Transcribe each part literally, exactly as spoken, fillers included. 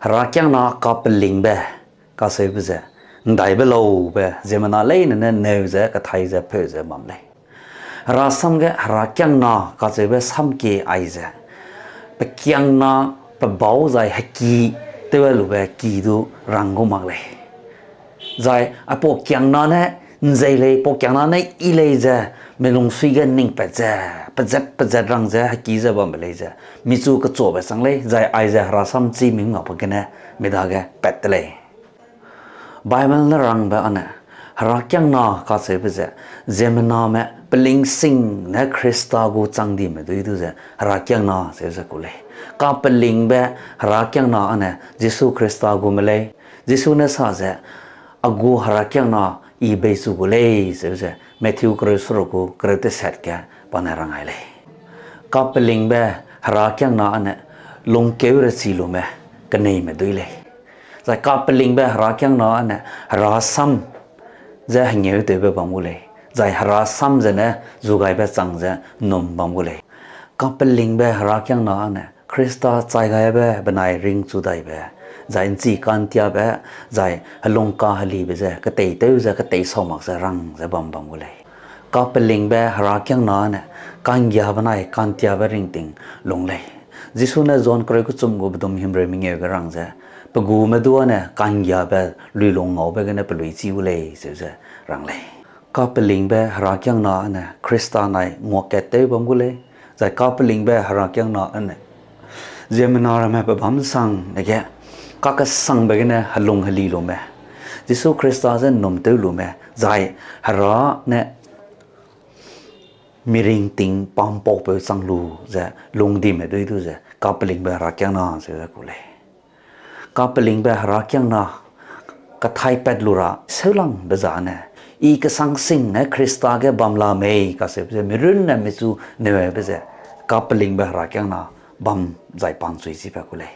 Herakiangna kapelingbe kacheube ze, ’ndaibe laube, ziemmena leine ne neu ze, kathai ze, peu ze bam lei. Herasam ge herakiangna kacheube samkie aize, pe kiangna, pe bau zai heki, tew lube ki du rang gu mak lei. Zai aipau kiangna ne ’nzei lei, pau kiangna ne yi lei ze, melungsui ge ning pat ze, pezat pezat rang ze, heki ze bambe lei ze, michu kechuabe chang lei, zai aize herasam chî mi ngau pa gene, mi dage pat de lei. Bible ne rangbe âne, herakiangna kacheube ze, ziemmename pelingsing ne Khrista gu chang dime dui du ze, herakiangna cheu ze ku lei. Kapelingbe herakiangna âne, Jisu Khrista gu me lei, Jisu ne sa ze, a gu herakiangna I beichu gu lei, cheu ze Matthew kereu seruk gu kereu tesat ge pa ne rang ai lei. Kapelingbe herakiangna âne lungkeu rechi lume keneime dui lei. Zai kapelingbe herakiangna âne herasam ze hengêutewbe bam gu lei. Zai herasam zene zugaibe chang ze ’nnum bam gu lei. Kapelingbe herakiangna âne Khrista chaigaibe benai ringchu daibe, zai ’nchi ka'ntiabe, zai helung kahelibe ze keteitew ze keteisau mak ze rang ze bam bam gu lei. Kapelingbe herakiangna âne ka'nggia benai ka'ntiabe ringting lung lei. Jisu ne John kereu kechum gu bedum himreu mengeu ge rang ze, pe gume du âne ka'nggiabe luilung ngaube gene peluî chî gu lei, cheu ze rang lei. Kapelingbe herakiangna âne Khrista nai nguakatew bam gu lei, zai kapelingbe herakiangna âne ziemmena ramme pe bâm sang dege, kakesangbe gene helung heli lume, Jisu Khrista je ’nnum tew lume, zai Hera ne miringting pam paupeu chang lu ze lungdime dui du ze kapelingbe herakiangna cheu ze ku lei. Kapelingbe herakiangna kathaipat lu ra seulangbe zane, I kesang sing ne Khrista ge bam la mei kacheube ze mirunne michu neube ze kapelingbe herakiangna bam zai pa'nchui chibe ku lei.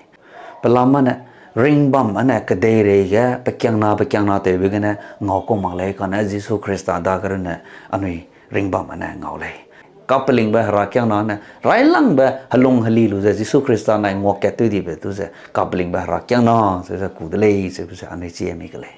Pelam âne, ringbam âne kedeirei ge pe kiangna pe kiangna tewbe gene ngau kau mak lei, kane Jisu Khrista dage runne anui ringbam âne ngau lei. Kapelingbe herakiangna ne railangbe helung heli lu ze Jisu Khrista nai nguakatew dibe du ze kapelingbe herakiangna cheu ze ku de lei, cheube ze anui chi mi ke lei.